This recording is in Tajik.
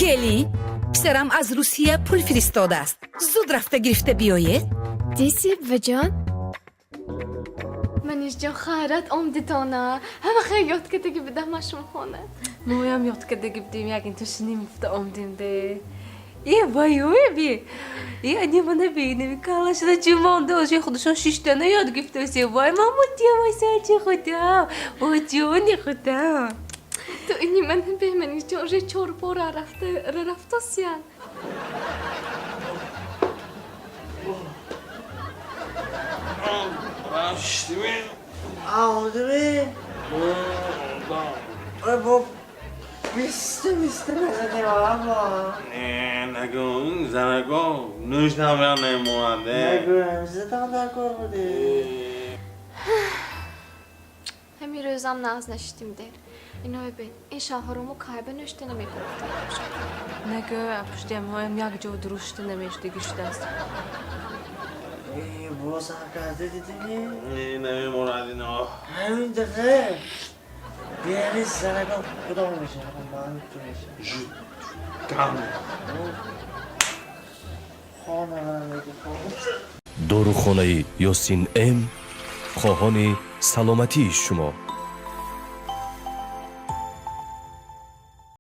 Келин, писарам аз Русия пул фиристодааст, зуд рафта гирифта биёед. Диси, буваҷон, Манижҷон, хайрат омдитона. Ҳама хел ёд кадаги будам ман шумохона. Моям ёд кадаги будем, як инту шиним гуфта омдем де. Е, вайой би. Е, ани мана бинеми, кала шуда ҷумонда, оже худашон шиштана ёд гирифтаси. Вай, мамутия, вай, сарчи худам. О, ҷони худам. Ту ини мана бе, Манижҷон, уже чор бора рафта рафтосиян. Омадами? Бо биста биста назадем, аба. Не, нагӯ, ин занако нӯшнамя мемонад. Нагӯ, зидам дар кор будӣ. Ҳамин рӯзам нағз нашидим дер. Иное бин, ин шавҳаромо кайба нӯшта намепурфта бошад. Нагӯ, пуштиамҳоям як ҷо дурушта намешудагӣ шудааст. Боз ҳам карда, дидими? Намемонад ино. Ҳамин дақиқа яъне занакон худо мешавад, ман ту мешавад. Там. Хона мегӯ. Дорухонаи Ёсин М хоҳони саломатии шумо.